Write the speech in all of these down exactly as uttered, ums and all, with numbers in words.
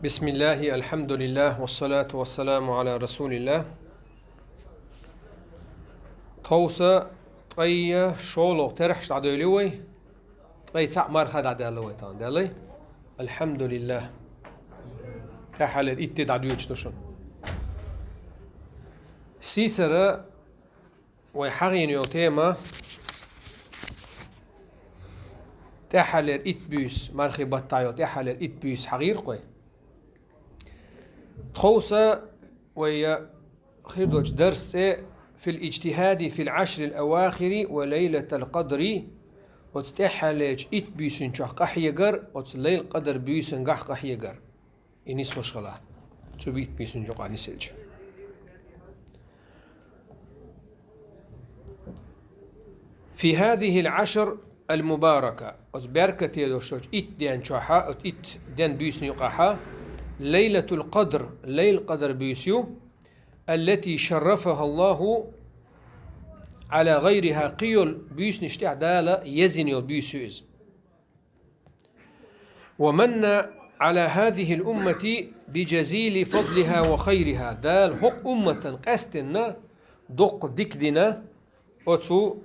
بسم الله، الحمد لله، والصلاة والسلام على رسول الله. Тховса ткъе шолгӀа терхьаш дӀадойлу вай, ткъе цхьаъ марха дӀадаьлла вай тахана, даьллий? Алхьамдулиллах. ТӀехьаллера итт де дӀадоьдуш ду шуна. Сийсара вай хьахийна йолу тема, тӀехьаллера итт буьйса, мархий баттахь йолу тӀехьаллера итт буьйса хьахийра-кх вай. Тховса вай хир долчу дарсан цӀе «في الاجتهاد في العشر الأواخر وليلة القدر», оцу тӀехьаллерчу итт буьйсанна чохь къахьегар, оцу Лайлатул-Къадр буьйсангахь къахьегар. И нислуш хилахь, цу итт буьйсанна чохь нисъелча. في هذه العشر المباركة, оцу беркате долчу итт ден чохь, оцу итт ден буьйсанна юкъахь, Лайлатул-Къадр, Лайлатул-Къадр буьйса ю, التي شرفها الله على غيرها, кхин йолу буьйсанаш тӀехь Дала езйина йолу буьйса ю иза. ومن على هذه الأمة بجزيل فضلها وخيرها. Дала хӀокху умматана къаьстина доккха дика дина оцу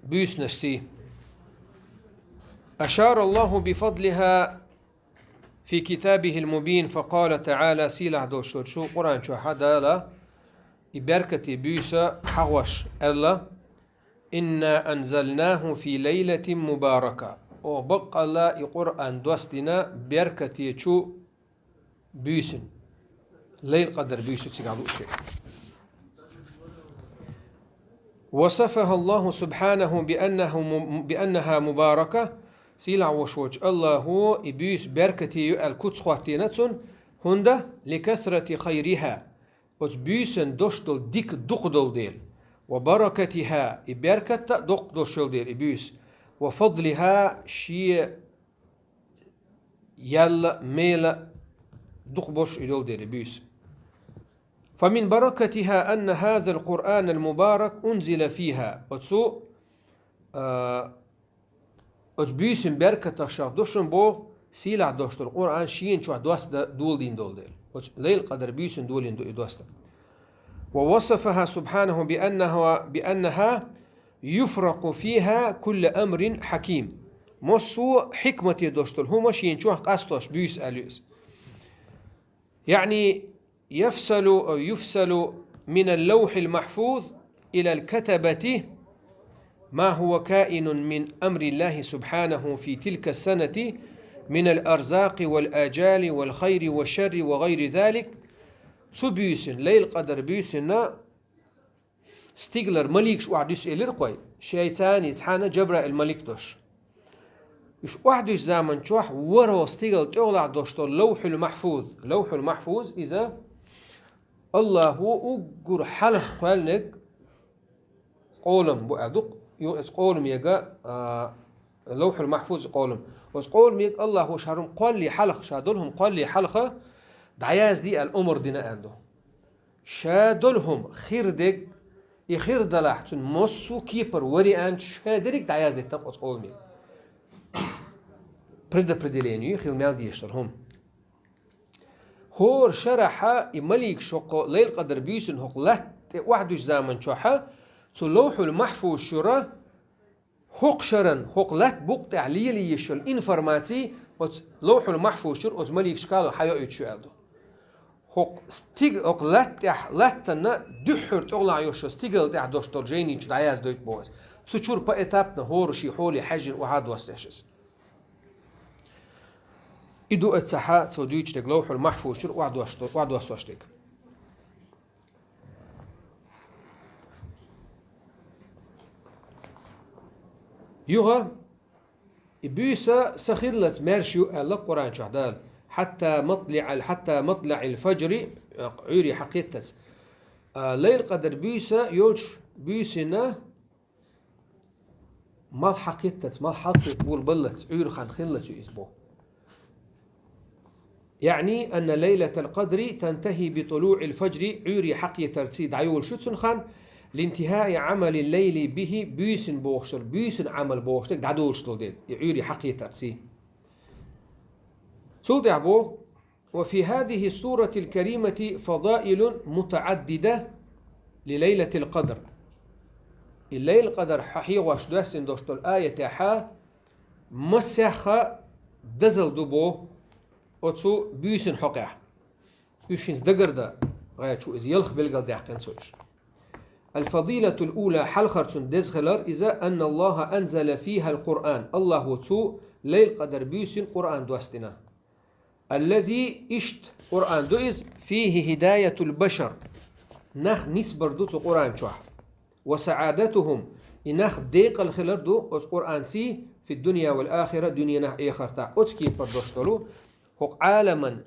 буьйсанашций. أشار الله بفضلها في كتابه المبين، فقال تعالى, сийлахь долуш долчу Къуръан чохь Дала и беркате буьйса хьахош аьлла: «إنا أنزلناه في ليلة مباركة». Оха баккъалла и Къуръан доссадина беркатечу буьйсина. Лайлатул-Къадр буьйса ю цигахь лууш. وصفها الله سبحانه بأنه م-، بأنها مباركة. Сийлахь волуш волчу АллахӀа и буьйса беркате ю аьлла куц хӀоттийна цунна, хӀунда, لكثرة خيرها, оцу буьйсан дош долу дика дукха долу дела, وبركتها, и беркат а доккха долуш йолу дела и буьйса, وفضلها, шен ял а, мел а дукха болуш и долу дела и буьйса. فمن بركتها أن هذا القرآن المبارك أنزل فيها. Оцу, а, оцу буьйсан беркаташах ду шуна боху, сийлахь долуш долу Къуръан шена чохь доссадан доладийна долу дела. Оцу Лайлатул-Къадр буьйсанна доладийна ду и доссадан. ووصفها سبحانه بأنها، بأنها يفرق فيها كل أمر حكيم. Массо а хьикмате долуш долу хӀума шена чохь къастош буьйса аьлла ю иза. يعني يفصل أو يفصل من اللوح المحفوظ إلى الكتبة ما هو كائن من أمر الله سبحانه في تلك السنة من الأرزاق والآجال والخير والشر وغير ذلك. Цу буьйсина, Лайлатул-Къадр буьйсина, стигалара маликаш охьадуьсу элира-кх вай, шайца цхьаьна Джабраил малик долуш. Уьш охьадуьсу заман чохь ворхӀалгӀа стигала тӀехула долуш долу Лавхьул-Махьфуз. Лавхьул-Махьфуз иза АллахӀа уггар хьалха кхоьллинарг къолам бу аьлла ду-кх. Юха иза къолам яга, а, Лавхьул-Махьфуз къолам. Оцу къоламега АллахӀа ша хӀума кхоллале хьалха, ша долу хӀума кхоллале хьалха дӀаяздий аьлла омра дина аьлла ду. Ша долу хӀума хир дерг, и хир далахь цуьнан массо а кепара вариант ша дерриг дӀаяздийтина оцу къоламега. Предопределение хила мел дезаш долу хӀума. ХӀора шарахь и маликаш хӀокху Лайлатул-Къадр буьйсина хӀокху латта тӀе охьадуьсу заман чохь цу Лавхьул-Махьфуз чуьра хӀокху шаран, хӀокху латта букъа тӀехь лелаеш йолу информаци оцу Лавхьул-Махьфуз чуьра оцу маликашкахула хьайоуьйтуш ю аьлла ду. ХӀокху стиг-, хӀокху латта тӀехь, латтана дуьххьара тӀехула йолуш йолу стигала тӀехь долуш долу жайни чу дӀаяздойту боху иза. Цу чуьра поэтапно хӀора шен хьоле хьаьжжина охьадоссадеш иза. И ду аццахьа цо дуьйцуш дерг Лавхьул-Махьфуз чуьра охьадоссо-, охьадоссош дерг. Юха и буьйса са хиллалц маьрша ю аьлла Къуръан чохь Дала. «Хьатта матлаӀал, хьатта матлаӀил фаджри», Ӏуьйре хьакхеттац. А, Лайлатул-Къадр буьйса йолчу буьйсина малх хьакхеттац, малх хьалкхетта волабаллалц, Ӏуьйра хан хиллалц ю иза боху. يعني أن ليلة القدر تنتهي بطلوع الفجر, Ӏуьйре хьакхетарций дӀайолуш ю цуьнан хан, لانتهاء عمل الليل به, буьйсина бохуш долу, буьйсина Ӏамал бохуш дерг дӀадолуш долу дела, и Ӏуьйре хьакхетарций. Цул тӀаьхьа боху, وفي هذه السورة الكريمة فضائل متعددة لليلة القدر. И Лайлатул-Къадр хьехош доссина долуш долу аятехь массехь а дозалла ду боху оцу буьйсанна хьокъехь. Уьш хӀинца дагардан гӀерташ ву иза, ялх билгалдаьккхина цо уьш. الفضيلة الأولى, хьалхара цуьнан деза хилар иза, أن الله أنزل فيها القرآن, Аллахо цу Лайлатул-Къадр буьйсанна Къуръан доссина. الذي, иштта Къуръан ду иза, فيه هداية البشر, нах нисбар ду цу Къуръан чохь. وسعادتهم, и нах декъала хилар ду оцу Къуръанций, في الدنيا والآخرة, дуьненахь, эхартахь. Оцу кепара дош долу, хӀокху Ӏаламан,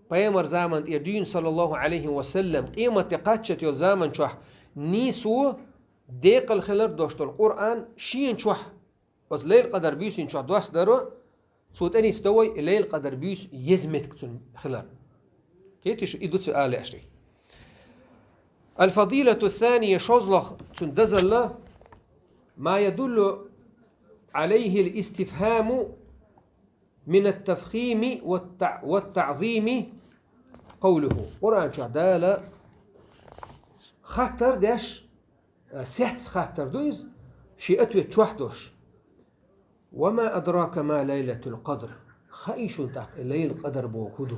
пайхамар заман тӀера дуьйна, саллаллаху Ӏалайхи ва саллам, къематде кхаччалц йолу заман чохь нийсо, декъала хилар дош долу Къуръан шена чохь, оцу Лайлатул-Къадр буьйсанна чохь доссадаро, цо тӀенисдо вай и Лайлатул-Къадр буьйса еза меттиг цуьнан хилар. Кхетий шу, и ду цу аьлла аьшна. الفضيلة الثانية, шозлагӀа цуьнан дозалла, ما يدل عليه الاستفهام من التفخيم والتع-، والتعظيم قوله. Къуръан чохь Дала хаттар деш, э, сецца хаттар ду иза, шен ответ чохь долуш. وما أدراك ما ليلة القدر. Хаий шуна тӀаккха и Лайлатул-Къадр боху хӀун ду?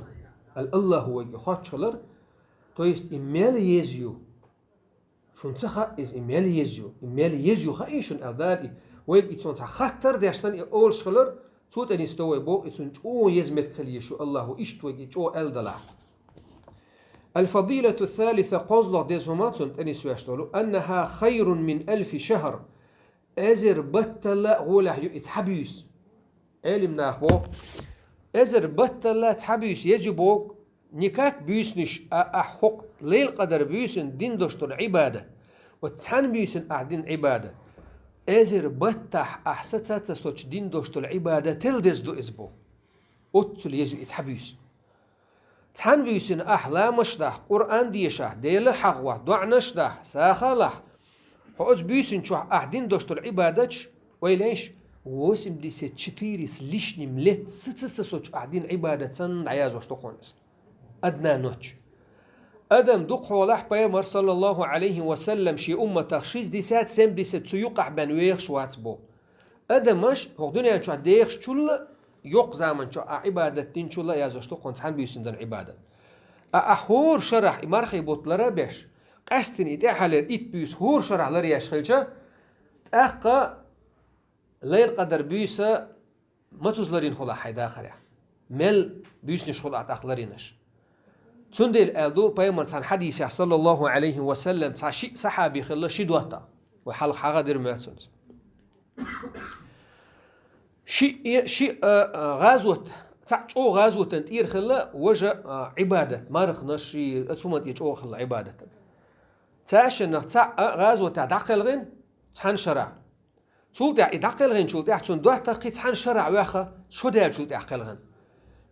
Аьлла, Аллахо вайга и хоттуш хилар, то есть и мел еза ю. Шуна ца хаьа иза, и мел еза ю, и мел еза ю хаий шуна аьлла Дала и. Вайга и цунах цхьа хаттар деш санна и олуш хилар, цо тӀенисдо вай боху, и цуьнан чӀогӀа еза меттиг хила еза шу Аллахо, иштта вайга и чӀогӀа аьлла делахь. الفضيلة الثالثة, кхозлагӀа деза хӀума цунна тӀенисвеш долу, أنها خير من ألف شهر. Эзар батталла гӀолехь ю и цхьа буьйса. Ӏелим наха боху, эзар батталла цхьа буьйса еза ю боху, не как буьйсанаш, а ахь хӀокху Лайлатул-Къадр буьйсанна дина долуш долу Ӏибадат. Оцу цхьана буьйсанна ахь дина Ӏибадат, эзар баттахь ахь саца ца соцуш дина долуш долу Ӏибадатал деза ду иза боху. Оццул еза ю и цхьа буьйса. Цхьана буьйсанна ахь ламазаш дахь, Къуръан дешахь, Дела хьахавахь, доӀанаш дахь, сагӀа лахь, хьо оцу буьйсанна чохь ахь дина долуш долу Ӏибадаташ, ойла еш, восемьдесят четыре с лишним лет саца ца соцуш ахь дина Ӏибадат санна дӀаязош ду хьуна иза. Одна ночь. Адам дукхахьолахь, пайхамар, саллаллаху Ӏалайхи ва саллам, шен умматах шестьдесят, семьдесят цу юкъахь бен вехаш вац боху. Адамаш хӀокху дуьнен чохь дехачул а, йоккха заман чохь а Ӏибадат динчул а язош ду хьуна цхьана буьйсанна дина Ӏибадат. А ахь хӀора шарахь и мархий бутт лара а беш, къаьстина и тӀаьххьарлера итт буьйса хӀора шарахь ларъеш хилча, тӀаккха Лайлатул-Къадр буьйса мацуза ларйина хуьлу ахь хьайн дахарехь? Мел буьйсанаш хуьлу ахь тӀаккха ларйинарш? Цундела аьлла ду пайхамаран цхьана хьадисехь, саллаллаху Ӏалайхи ва саллам, цхьа шиъ сахьаби хилла ши доттагӀа. Вай хьалха хьахадира моьтту цунна. Ши, ши, а, а, гӀазот, цхьаъ чӀогӀа гӀазотан тӀера хилла важа, а, Ӏибадат, марханаш, и, оцу хӀуман тӀера чӀогӀа хилла Ӏибадат. Цаьшиннах цхьаъ а гӀазотехь дӀакхелхина цхьана шарахь. Цул тӀаьхьа и дӀакхелхинчул тӀаьхьа цунна доттагӀа кхин цхьана шарахь ваьхна, шо даьллачул тӀаьхьа кхелхина.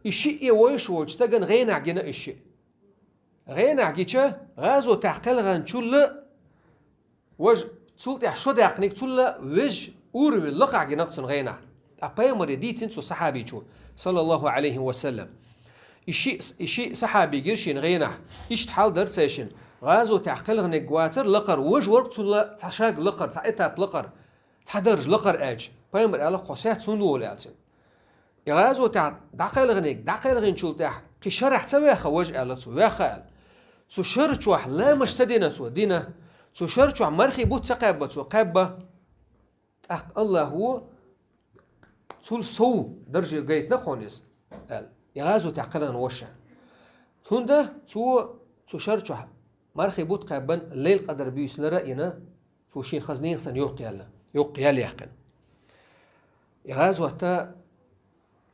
И шиъ а вовшах волчу стагана гӀенахь гина и шиъ. ГӀенахь гича, гӀазотехь кхелхинчул а важа, цул тӀаьхьа шо даьккхинарг цул а веза, уровень лакхахь гина-кх цунна гӀенахь. Ткъа пайхамаре дийцина цу сахьабичо, саллаллаху Ӏалайхи ва саллам. И шиъ, и шиъ сахьаби гира шена гӀенахь, иштта хьал дара цаьшинна. ГӀазотехь кхелхинарг вацара лакхара, важа вара-кх цул а цхьа шаг лакхара, цхьа этап лакхара, цхьа даржа лакхара аьлча. Пайхамара аьлла-кх: «Хьо сецца хӀунда волу?» аьлла цуьнга. И гӀазотехь дӀакхелхинарг, дӀакхелхинчул тӀаьхьа кхин шарахь ца ваьхна важа аьлла цо? Ваьхна аьлла. Цу шар чохь ламазаш ца дина цо? Дина. Цу шар чохь мархий бутт ца кхаьбна цо? Кхаьбна. ТӀаккха Аллахо цул сов дарже гайтина-кх хьуна иза, аьлла. И гӀазотехь кхелхина вара ша. ХӀунда цо цу шар чохь мархий бутт кхаьбна, Лайлатул-Къадр буьйса лара а йина, цо шена хаза нехан санна йоккха яьлла, йоккха ял яьккхина. И гӀазот а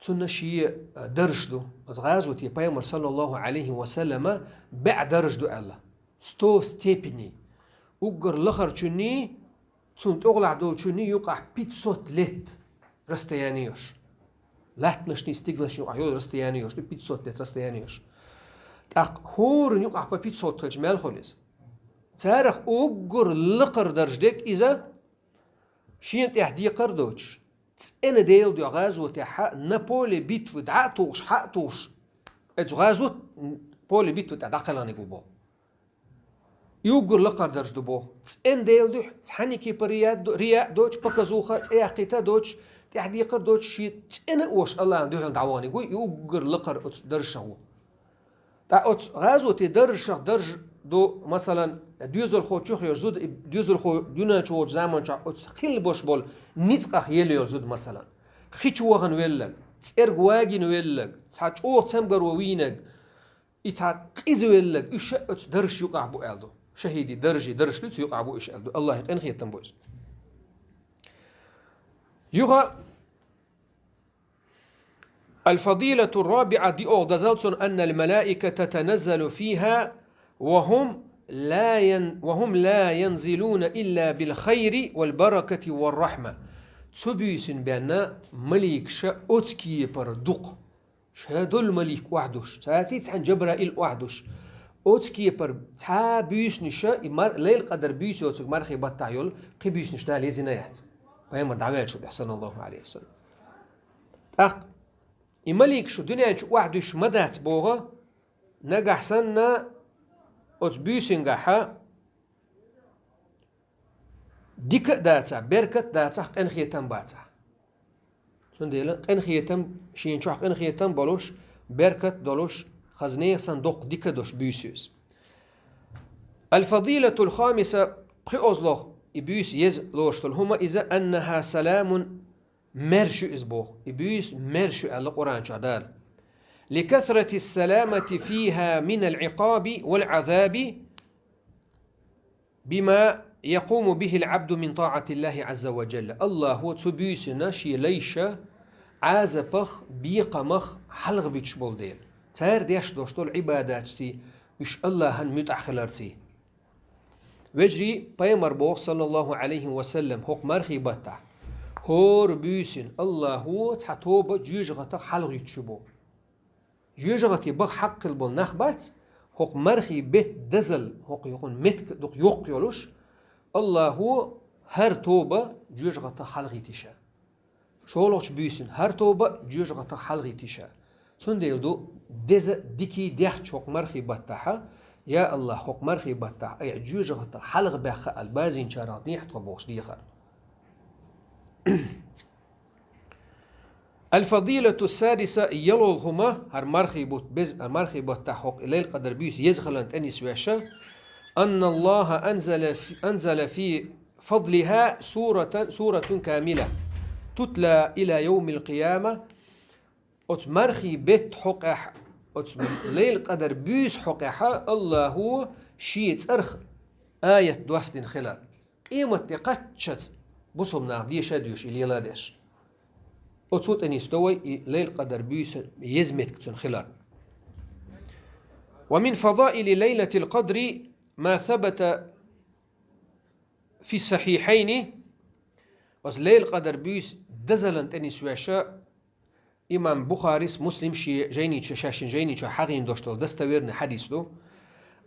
цунна шен, а, даржаш ду. Оцу гӀазоте пайхамар, саллаллаху Ӏалайхи ва саллама, бӀе даржа ду аьлла. Сто степеней. Уггар лахарчунний, цунна тӀехула долчунний юкъахь пятьсот лет расстояние йолуш. Латтанашний, стиглашний юкъахь йолу расстояние йолуш ду, пятьсот лет расстояние йолуш. ТӀаккха хӀоранна юкъахь по пятьсот хилча, мел хуьлу иза? Царах уггар лакхара даржа дерг иза, шена тӀехь декхар а доцуш, цӀена Делан дуьхьа гӀазотехь на поле битвы дӀа а тухуш, хьа а тухуш, Эцу гӀазот поле битвы тӀа дӀакхелханиг ву бо. И уггар лакхара дарж ду бо. ЦӀен Дела дуьхьа, цхьанники по рия до-, рия доч, показуха, цӀе яхкита доч, тӀехь декхар доч, ши цӀена ош Аллахьан дуьхьал дӀаваханиг ву, и уггар лакхара оцу даржах ву. ТӀа оцу гӀазоти даржах дарж ду, масалан, доьзалхочух йош зуда, и доьзалхо дуьнен чу волчу заманчохь оцу хилла бош болу ницкъах елла йолу зуда, масалан. Хи чу вахана веллаг, цӀерг вагина веллаг, цхьа чӀогӀа цамгаро вийнаг, и цхьа къиза веллаг, уьш оцу даржаш юкъахь бу аьлла ду. ШахӀиди даржи, даржаш дуьйцу юкъахь бу уьш аьлла ду. Аллахьи къинхетам бу иза. Юха الفضيلة الرابعة диъол дазал цун أن الملائكة تتنزل فيها وهم لا ين-، وهم لا ينزلون إلا بالخير والبركة والرحمة. Цу буьйсин бенна маликаша оцу кепара дукха. Ша долу малик охьадуш, цаьрца цхьаьна Джабраил охьадуш. Оцу кепара цхьа буьйсаниша, и мар-, лайлкъадар буьйса йоцург мархи баттахь йолу, кхин буьйсанаш Дала езина яц. Пайхамар дӀаваьллачул тӀаьхьа, саллаллаху алейхи ва саллям. ТӀаккха и малик шу дуьнен чу охьадуьйш ма дац боху, нагахь санна оцу буьйсингахьа дика а дацахь, беркат а дацахь, къинхетам а бацахь. Цундела къинхетам, шен чохь къинхетам а болуш, беркат а долуш, хазне а санна доккха дика а долуш буьйса ю иза. الفضيلة الخامسة, кхиозлух и буьйса еза лоруш долу хӀума иза, أنها سلام маьрша ю иза боху. И буьйса маьрша ю аьлла Къуръан чохь Дала. لكثرة السلامة فيها من العقاب والعذاب بما يقوم به العبد من طاعة الله عز وجل. Аллахо цу буьйсина шен лайша Ӏазапах, бекхамах хьалхабуьтуш болу дела. Цара деш долуш долу Ӏибадатций, уьш Аллахьан муьтӀахь хиларций. Вежарий, пайхамар боху, саллаллаху алейхи ва саллям, хӀокху мархи баттахь, хӀора буьйсина Аллахо цхьа тоба жоьжахатах хьалха юьтуш ю боху. Жоьжахати баха хьакхил болу нах бац, хӀокху мархи бетт дазал, хӀокху юкъун метка дукха йоккха йолуш, Аллахо хӀара тоба жоьжахатах хьалха йитиша. ШолгӀачу буьйсина хӀара тоба жоьжахатах хьалха йитиша. Цундела ду деза дикий дехча хӀокху мархи баттахьа, я Аллах, хӀокху мархи баттахь айхьа жоьжахатах хьалха баьхха аьлла базинчарах дехьа тхо бохуш дехар. الفضيلة السادسة, ялол хӀума, хӀара мархи бутт беза, хӀара мархи баттахь хӀокху лайлкъадар буьйса еза хилан тӀенис веша, أن الله أنزل في، أنزل في فضلها سورة، سورة كاملة تتلى إلى يوم القيامة. Оцу мархи бетт хьокъехь, оцу лайлкъадар буьйса хьокъехьа Аллахо шен цӀарах аят доссадина хилар. Къемат де кхаччалц бусалба нах деша а доьшу и лела деш. Оцу тӀе нисдо вай и лайлкъадар буьйса еза меттиг цуьнан хилар. ومن فضائل ليلة القدر ما ثبت في الصحيحين. Оцу лайлкъадар буьйса дазалан тӀе нисвеша, имам Бухарис, Муслим шен жайни чу, шаьшшин жайни чу хьахийна долуш долу достоверный хьадис ду.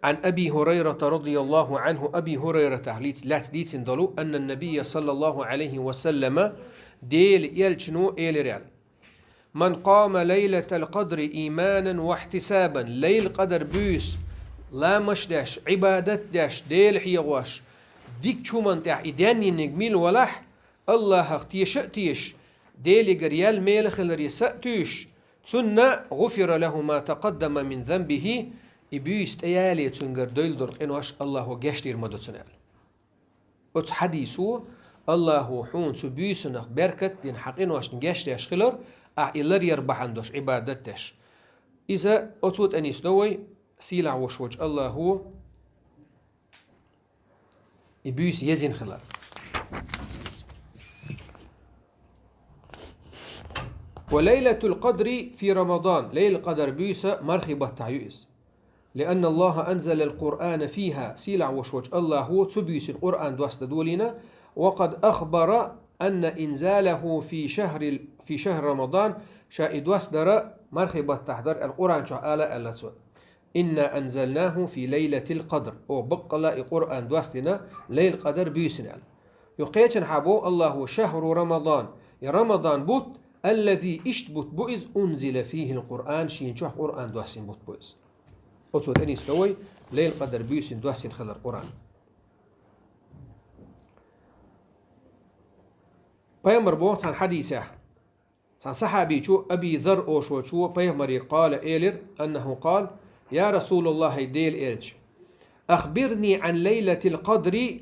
عن أبي هريرة رضي الله عنه, Аби ХӀурайратах лиц-, лаьцна дийцина долу, أن النبي صلى الله عليه وسلم, Дела элчано элира аьлла: من قام ليلة القدر إيمانا واحتسابا, лайлкъадар буьйса ламаш деш, Ӏибадат деш, Дела хьехош, дикачу хӀуманна тӀехь и денйиниг мила валахь, Аллахах теша а тешаш, Делигара ял мела хиларе са а туьйсуш, цунна غفر له ما تقدم من ذنبه, и буьйса тӀеяле цуьнгара дойла долу къинош Аллахо гечдийр ма ду цунна аьлла. Оцу хьадисо Аллахо хьуна цу буьйсанах беркат а дина хьан къиношна гечдеш хилар, ахь и ларъяр бахьана долуш Ӏибадат деш. Иза оцу тӀе нисдо вай, сийлахь вуш волчу Аллахо и буьйса езина хилар. وليلة القدر في رمضان, лайлкъадар буьйса мархи баттахь ю иза. لأن الله أنزل القرآن فيها, сийлахь вуш волчу Аллахо цу буьйсина Къуръан доссадан долийна, وقد أخبر أن إنزاله في شهر ال-، في شهر رمضان, ша и доссадара мархи баттахь дара аьлла Къуръан чохь ала аьлла цо. إنا أنزلناه في ليلة القدر. Оха баккъалла и Къуръан доссадина лайлкъадар буьйсина аьлла. Юха кхечанхьа боху Аллахо: شهر رمضان. И Рамадан бутт الذي, иштта бутт бу иза, أنزل فيه القرآن, шийна чохь Къуръан доссийна бутт бу иза. Оцо тӀенисдо вай, Лайлатул-Къадр буьйсанна доссийна хилар Къуръан. Пайхамар боху цхьана хьадисехь, цхьана сахьабичо, Аби Зарр олучо, пайхамаре قال, элира, أنه قال: يا رسول الله, хӀай Делан элча, أخبرني عن ليلة القدر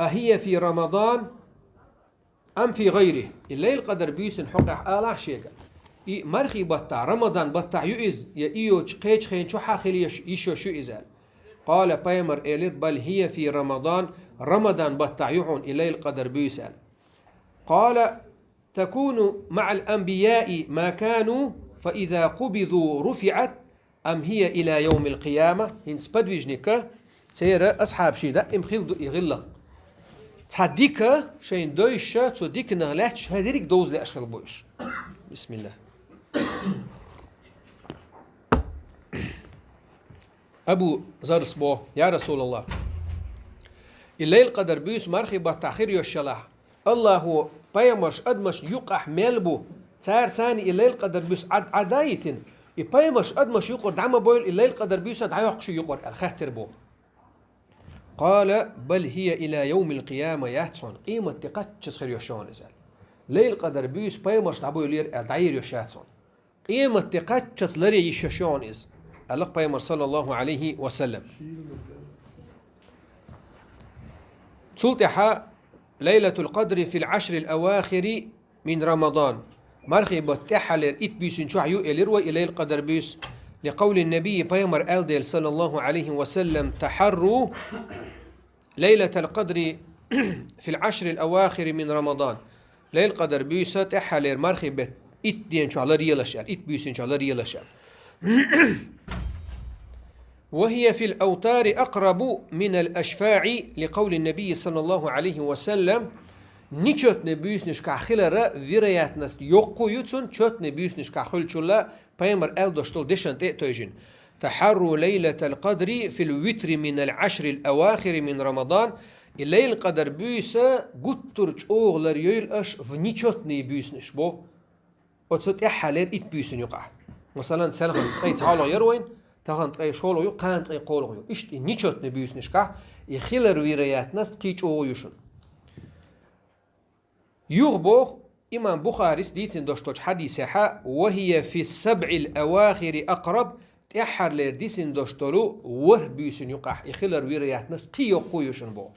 أهي في رمضان أم في غيره. И Лайлатул-Къадр буьйсанна хьокъехь алахь шега. И мархий баттахь, Рамадан баттахь ю иза, я и йоцчу кхечу хенчохь а хила йиш йолуш ю иза аьлла. قال, пайхамар элира: بل هي في رمضان, Рамадан баттахь ю хьуна и Лайлатул-Къадр буьйса аьлла. قال: تكون مع الأنبياء ما كانوا فإذا قبضوا رفعت أم هي إلى يوم القيامة. ХӀинца подвижникаш, церан асхьабашна даим хилла ду и гӀиллакх. Цхьа дика шайна девзаш, цу диканах лаьтташ хӀара дерриг довза лаьаш хилла бу уьш. Бисмиллах. Абу Зарра боху: يا رسول الله, и Лайлатул-Къадр буьйса мархий баттахь хир йолуш ялахь, Аллахо пайхамарш адамашна юккъехь мел бу, цара царна и Лайлатул-Къадр буьйса Ӏад-, Ӏадайтина, и пайхамарш адамашна юкъара дӀа ма бойла и Лайлатул-Къадр буьйса дӀайоккхуш ю юкъара аьлла хаьттира боху. قال: بل هي إلى يوم القيامة, яц хьуна, къематде кхаччалц хир йолуш ю хьуна иза аьлла. Лайлатул-Къадр буьйса пайхамарш дӀабойлера аьлла дӀайийр йолуш яц хьуна. Къематде кхаччалц ларъян йиш йолуш ю хьуна иза, аьлла пайхамар, саллаллаху Ӏалайхи ва саллам. Цул тӀаьхьа: ليلة القدر في العشر الأواخر من رمضان. Мархий бутт тӀаьххьарлера итт буьйсанна чохь ю элира вай и Лайлатул-Къадр буьйса. لقول النبي, пайхамар аьлла дела, саллаллаху Ӏалайхи ва саллам: تحروا ليلة القدر في العشر الأواخر من رمضان. Лайлатул-Къадр буьйса тӀаьххьарлера мархий беттан итт ден чохь ларъелаш аьлла, итт буьйсанна чохь ларъелаш аьлла. وهي في الأوتار أقرب من الأشفاع لقول النبي صلى الله عليه وسلم. Нечётный буьйсанашкахь хилара вероятность йоккха ю цунна, чётный буьйсанашкахь хуьлучул, пайхамар аьлла долуш долу дешан тӀе а тевжина: تحروا ليلة القدر في الوتر من العشر الأواخر من رمضان. И Лайлатул-Къадр буьйса гуттар а чӀогӀа ларъйойла аша в нечётные буьйсанаш боху. Оцу тӀаьххьарлера итт буьйсанна юкъахь. Масалан, селхана ткъе цхьалгӀа яра вайн, тахана ткъе шолгӀа ю, кхана ткъе кхоалгӀа ю. Иштта и нечётный буьйсанашкахь и хилар вероятность кхин чӀогӀа ю шуна. Юха боху имам Бухарис дийцина долуш долчу хьадисехь: وهي في السبع الأواخر أقرب, тӀаьххьарлера дисина долуш долу ворхӀ буьйсанна юкъахь и хилар вероятность кхин йоккха ю шуна боху.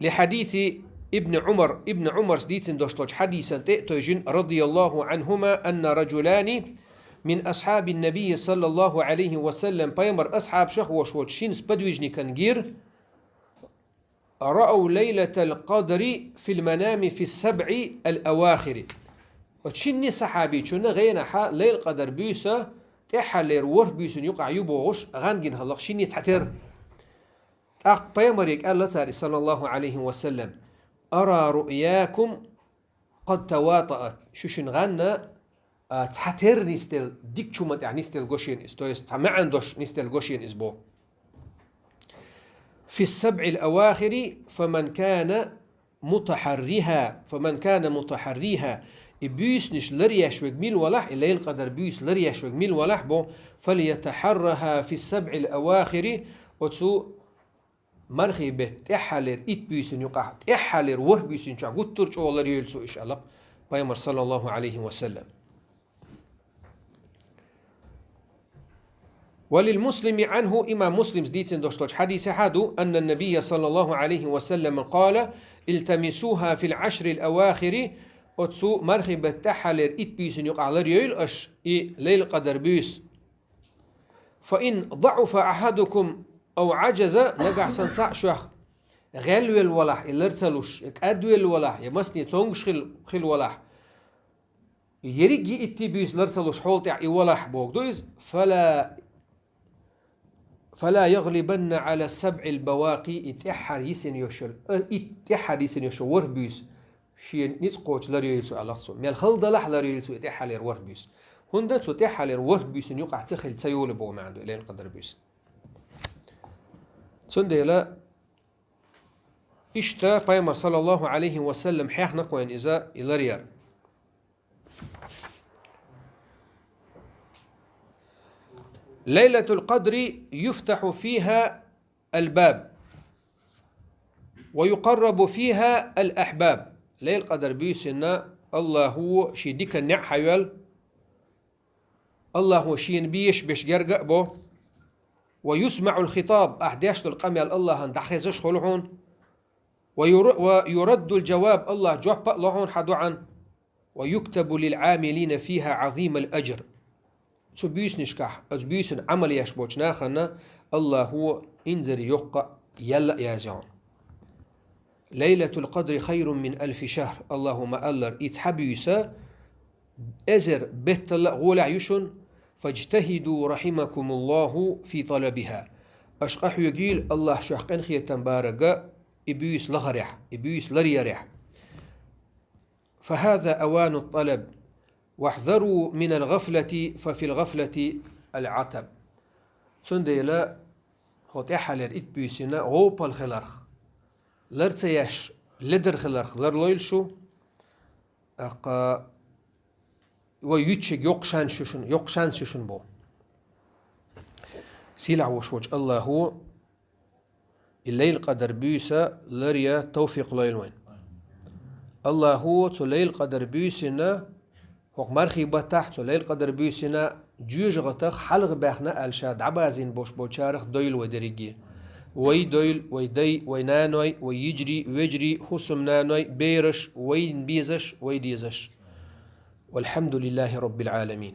لحديث ابن عمر, Ибн Ӏумарс дийцина долуш долчу хьадисана тӀе а тевжина, رضي الله عنهما, أن رجلان من أصحاب النبي صلى الله عليه وسلم, пайхамар асхьабашах а волуш волчу шина сподвижникана гира: رأوا ليلة القدر في المنام في السبع الأواخر. Оцу шинне сахьабичунна гӀенахь Лайлатул-Къадр буьйса тӀаьххьарлера ворхӀ буьйсанна юкъахь ю бохуш гӀан гина хиллакх шинне цхьатерра. ТӀаккха пайхамаре аьлла цара, саллаллаху Ӏалайхи ва саллам: أرى رؤياكم قد تواطأت. Шу шуна гӀан а, цхьатерра нисделла, дикачу хӀуманна тӀехь нисделла го шена иза, то есть цхьа маьӀна долуш нисделла го шена иза боху. في السبع الأواخر فمن كان متحريها، فمن كان متحريها. И буьйсанаш ларъеш верг мила валахь, и Лайлатул-Къадр буьйса ларъеш верг мила валахь боху, فليتحرها في السبع الأواخر. Оцу мархий беттан тӀаьххьарлера итт буьйсанна юкъахь, тӀаьххьарлера ворхӀ буьйсанна чохь гуттар а чӀогӀа ларъйойла цо уьш, аьлла пайхамар, саллаллаху Ӏалайхи ва саллам. ولمسلم عنه, имам Муслима дийцина долуш долчу хьадисехь а ду, أن النبي صلى الله عليه وسلم قال: التمسوها في العشر الأواخر. Оцу мархий беттан тӀаьххьарлера итт буьйсанна юкъахь ларъйойла аша и Лайлатул-Къадр буьйса. فإن ضعف أحدكم أو عجز, нагахь санна цхьаъ шух гӀелвелла валахь, и лар ца луш, я кӀадвелла валахь, я масане цомгуш хила, хила валахь, ерриг а итт буьйса лар ца луш хьоле тӀехь и валахь, бохург ду иза, فلا، فلا يغلبن على السبع البواقي, и тӀаьххьара йисина йолуш йолу, а, итт тӀаьххьара йисина йолуш йолу ворхӀ буьйса шен ницкъ кхочуш ларъйойла цо, аьлла цо. Мел хала далахь а ларъйойла цо и тӀаьххьарлера ворхӀ буьйса. ХӀунда цо тӀаьххьарлера ворхӀ буьйсанна юкъахь ца хилла ца йолу боху маьӀна ду и Лайлатул-Къадр буьйса. Цундела иштта пайхамар, саллаллаху Ӏалайхи ва саллам, хьехна кхойн иза и ларъяр. ليلة القدر يفتح فيها الباب ويقرب فيها الأحباب. Лайлатул-Къадр буьйсанна Аллахӏо ший дикан неӀ хьайоал, Аллахӏо шийна безаш берш герга а бо. ويسمع الخطاب, ахь деш дола къамаьл Аллахӏан дӀахезаш хул хьона. وير-, ويرد الجواب, Аллахӏо жоп а лу хьона хьа доӀан. ويكتب للعاملين فيها عظيم الأجر. Цу буьйсанашкахь, оцу буьйсанна Ӏамал еш болчу нахана Аллахӏо инзаре йоккха ял а язъю хьуна. ليلة القدر خير من ألف شهر. Аллахӏо ма-аллара, и цхьа буьйса эзар беттал а гӀолехь ю шуна. فاجتهدوا رحمكم الله في طلبها. Аша къахьоьгийла, Аллахӏ шух къинхетам барга, и буьйса лахарехь, и буьйса ларъярехь. فهذا أوان الطلب، واحذروا من الغفلة، ففي الغفلة العتب. Цундела хӀокху тӀаьххьарлера итт буьйсанна гӀопал хиларх, лар ца еш ледар хиларх ларлойла шу, тӀаккха вай юьтуш йоккха шанс ю шуна, йоккха шанс ю шуна боху. Сийлахь вуш волчу Аллахӏо и Лайлатул-Къадр буьйса ларъян тавфикъ лойла вайна. Аллахӏо цу Лайлатул-Къадр буьйсанна, хӀокху мархий баттахь цу Лайлатул-Къадр буьйсанна жоьжахатех хьалха баьхна аьлла ша дӀабазийна болуш болчарах дойла вай дерриге. Вай дойла, вай дай, вай наной, вай йижарий, вежарий, хӀусамнаной, бераш, вайна безаш, вай дезаш. والحمد لله رب العالمين.